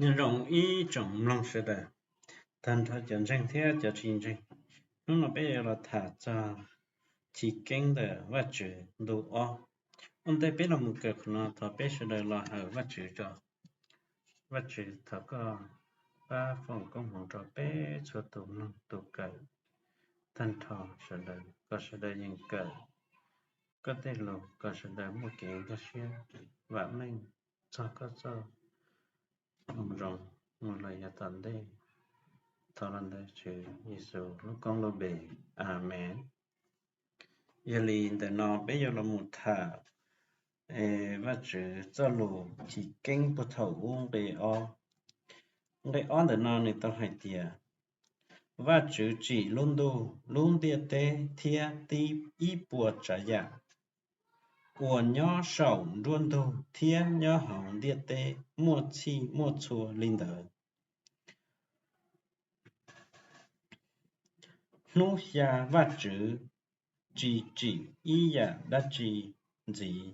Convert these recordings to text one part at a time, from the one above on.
Nyob zoo ib tsoom mloog sawv daws, tag nrho cov ntseeg thiab cov tsis ntseeg. Hnub no peb yuav los tham txog chiv keeb ntawm Vajtswv ntu ob. Ua ntej peb los mus kawm qhov no, thov peb sawv daws los hawm Vajtswv tso. Vajtswv, thov koj pab foom koob hmoov rau peb txhua tus mloog tus kawm tag nrho sawv daws, kom sawv daws yeem kawm koj tej lus, kom sawv daws muaj kev nkag siab vam meej txog koj txoj moo zoo mus los yav tom ntej. Thov los ntawm Tswv Yexus lub koob lub npe, Amees. Yog li ntawm no peb yuav los mus tham Vajtswv txoj lus chiv keeb puag thaum ub nqe ob. Nqe ob ntawm no nws tau hais tias, Vajtswv tsim lub ntuj, lub ntiaj teb thiab tib ib puas tsav yam uas nyob saum nruab ntug thiab nyob hauv ntiaj teb muaj txhij muaj txhua li ntawd. Hnub xya Vajtswv tsis tsim ib yam dab tsi ntxiv,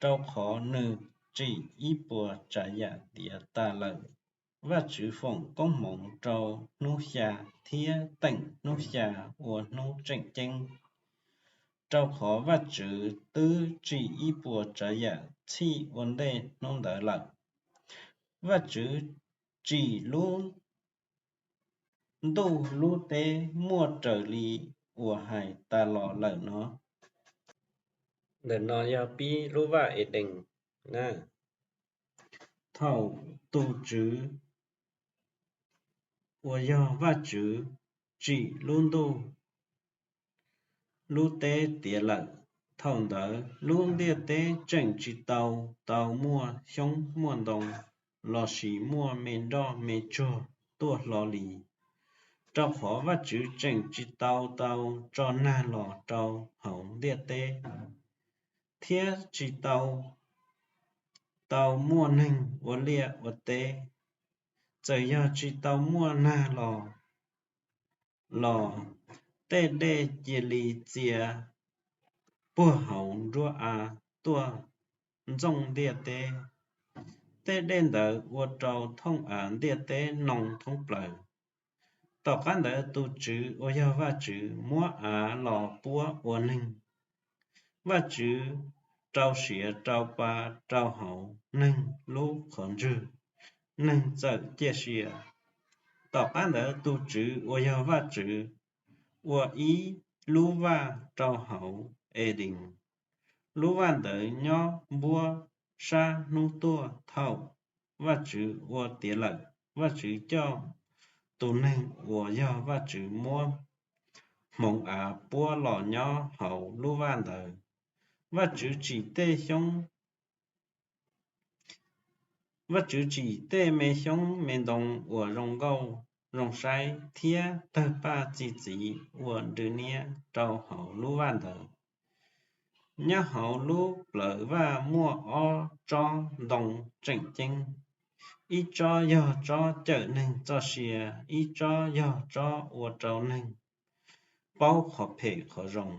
rau qhov nws tsim ib puas tsav yam tiav tas lawm. Vajtswv foom koob hmoov rau hnub xya thiab teem hnub xya ua hnub tseem ceeb, rau qhov Vajtswv twb tsim ib puas tsav yam txhij ua ntej hnub ntawd lawm. Vajtswv tsim lub ntuj lub teb muaj raws li uas hais tas los lawm no. Ntawm no yog pib lub vaj Edees na. Thaum tus Tswv uas yog Vajtswv tsim lub ntuj lub teb tiav lawm, thaum ntawd lub ntiaj teb tseem tsis tau tau muaj xyoob muaj ntoo lossis muaj me nroj me tsuag tuaj hlo li, rau qhov Vajtswv tseem tsis tau tau tso nag los rau hauv ntiaj teb, thiab tsis tau tau muaj neeg ua liaj ua teb. Txawm yog tsis tau muaj nag los, los tej dej cia li txia puag hauv nruab av tuaj ntxooj ntiaj teb. Tej dej ntawd ua rau thooj av ntiaj teb noo thoob plaws. Tom qab ntawd tus Tswv uas yog Vajtswv muab av los puab ua neeg. Vajtswv rau siav rau pa rau hauv neeg lub qhov ntswg, neeg txawm ciaj sia. Tom qab ntawd tus Tswv uas yog Vajtswv ua ib lub vaj rau hauv Edees. Lub vaj ntawd nyob npuab sab hnub tuaj. Thaum Vajtswv ua tiav lawm, Vajtswv coj tus neeg uas yog Vajtswv muab hmoov av puab los nyob hauv lub vaj ntawd. Vajtswv tsim tej xyoob, Vajtswv tsim tej me xyoob me ntoo uas zoo nkauj zoo saib thiab tawg paj txi txiv ua nrw niab rau hauv lub vaj ntawd. Nyob hauv lub plawv vaj muaj ob tsob ntoo tseem ceeb, ib tsob yog tsob cawm neeg txoj sia, ib tsob yog tsob ua rau neeg paub qhov phem qhov zoo.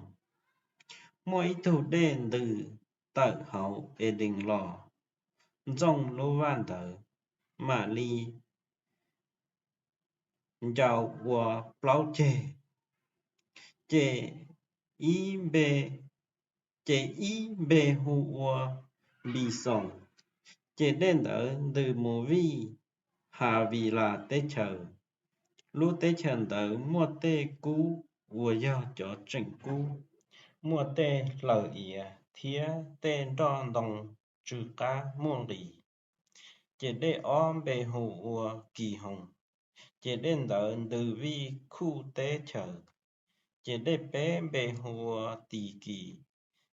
Muaj ib tug dej ntws tawm hauv Edees los ntxooj lub vaj ntawd, mam li ncau ua plaub ceg, ces ib npe, ces ib npe hu ua Npixoos. Ces dej ntawd ntws mus vij Havilas teb chaws. Lub teb chaws ntawd muaj tej kub uas yog cov tseem kub, muaj tej hlaws iav thiab tej nroj ntoo tsw qab muaj nqis. Ces dej ob npe hu ua Kihoos. Ces dej ntawd ntws vij Khuj teb chaws. Ces dej peb npe hu ua Tikis.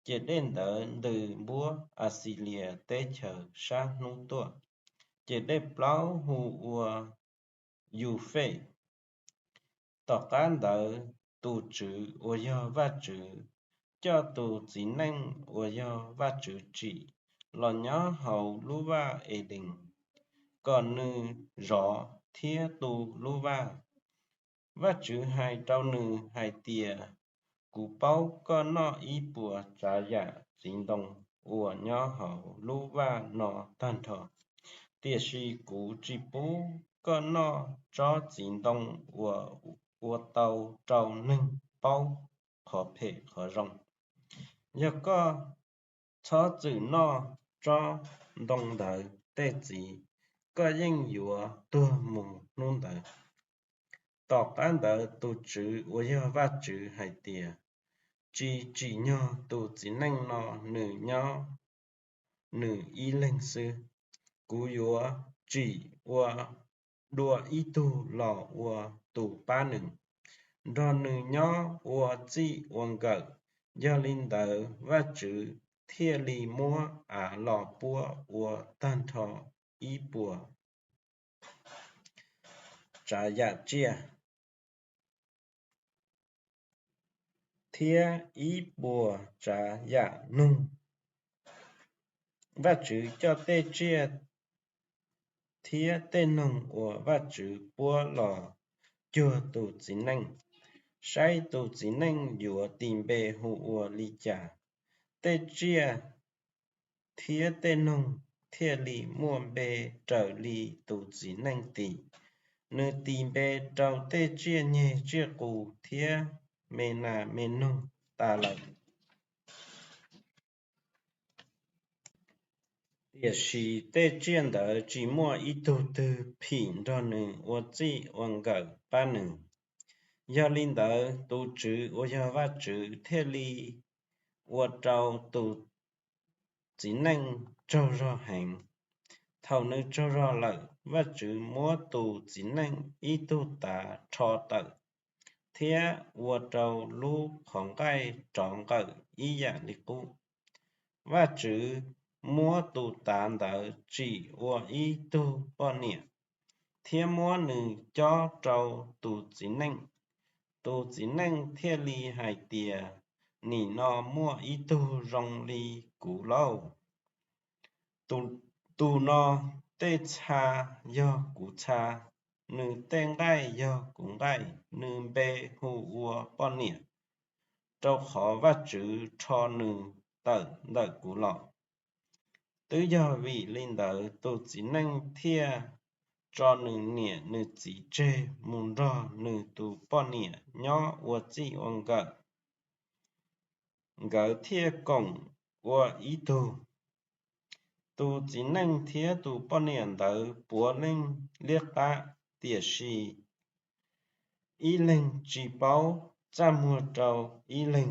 Ces dej ntawd ntws npuab Axilias teb chaws sab hnub tuaj. Ces dej plaub hu ua Yufej. Tom qab ntawd tus Tswv uas yog Vajtswv coj tus txiv neej uas yog Vajtswv tsim los nyob hauv lub vaj Edees, kom nws zov thiab tu lub vaj. Vajtswv hais rau nws hais tias, Kuv paub koj noj ib puas tsav yam txiv ntoo uas nyob hauv lub vaj no tag nrho, Tiam sis kuv tsis pub koj noj tsob txiv ntoo uas ua tau rau neeg paub qhov phem qhov zoo. Yog koj txhob txwm noj tsob ntoo ntawd tej txiv, koj yeej yuav tuag mus hnub ntawd. Tom qab ntawd tus TSWV uas yog Vajtswv hais tias, tsis tsim nyog tus txiv neej no nws nyob nws ib leeg xwb. Kuv yuav tsim ua dua ib tug los ua tus pab nws, nrog nws nyob ua txij ua nkawm. Yog li ntawd Vajtswv thiaj li muab av los puab ua tag nrho ib puas tsav yam tsiaj thiab ib puas tsav yam noog. Vajtswv coj tej tsiaj thiab tej noog uas Vajtswv puab los cuag tus txiv neej, saib tus txiv neej yuav tis npe hu ua li cas. Tej tsiaj thiab tej noog thiaj li muaj npe raws li tus txiv neej tis. Nws tis npe rau tej tsiaj nyeg tsiaj qus thiab me nas me noog tas lawm. Tiam sis tej tsiaj ntawd tsis muaj ib tug twg phim nrog nws ua txij ua nkawm pab nws. Yog li ntawd tus TSWV uas yog Vajtswv thiaj li ua rau tus txiv neej tsaug zog heev. Thaum nws tsaug zog lawm, Vajtswv muab tus txiv neej ib tug tav rho tawm, thiab ua rau lub qhov nqaij rov nqawm ib yam li qub. Vajtswv muab tus tav ntawd tsim ua ib tug poj niam, thiab muab nws cob rau tus txiv neej. Tus txiv neej thiaj li hais tias, nim no muaj ib tug zoo li kuv lauj! Tus no tej txha yog kuv txha, nws tej nqaij yog kuv nqaij, nws npe hu ua poj niam, rau qhov Vajtswv rho nws tawm ntawm kuv los. Twb yog vim li ntawd tus txiv neej thiaj tso nws niam nws txiv tseg mus nrog nws tus poj niam nyob ua txij ua nkawm, nkawd thiaj koom ua ib tug. Tus txiv neej thiab tus poj niam ntawd puav leej liab qab, tiam sis ib leeg tsis paub txaj muag rau ib leeg.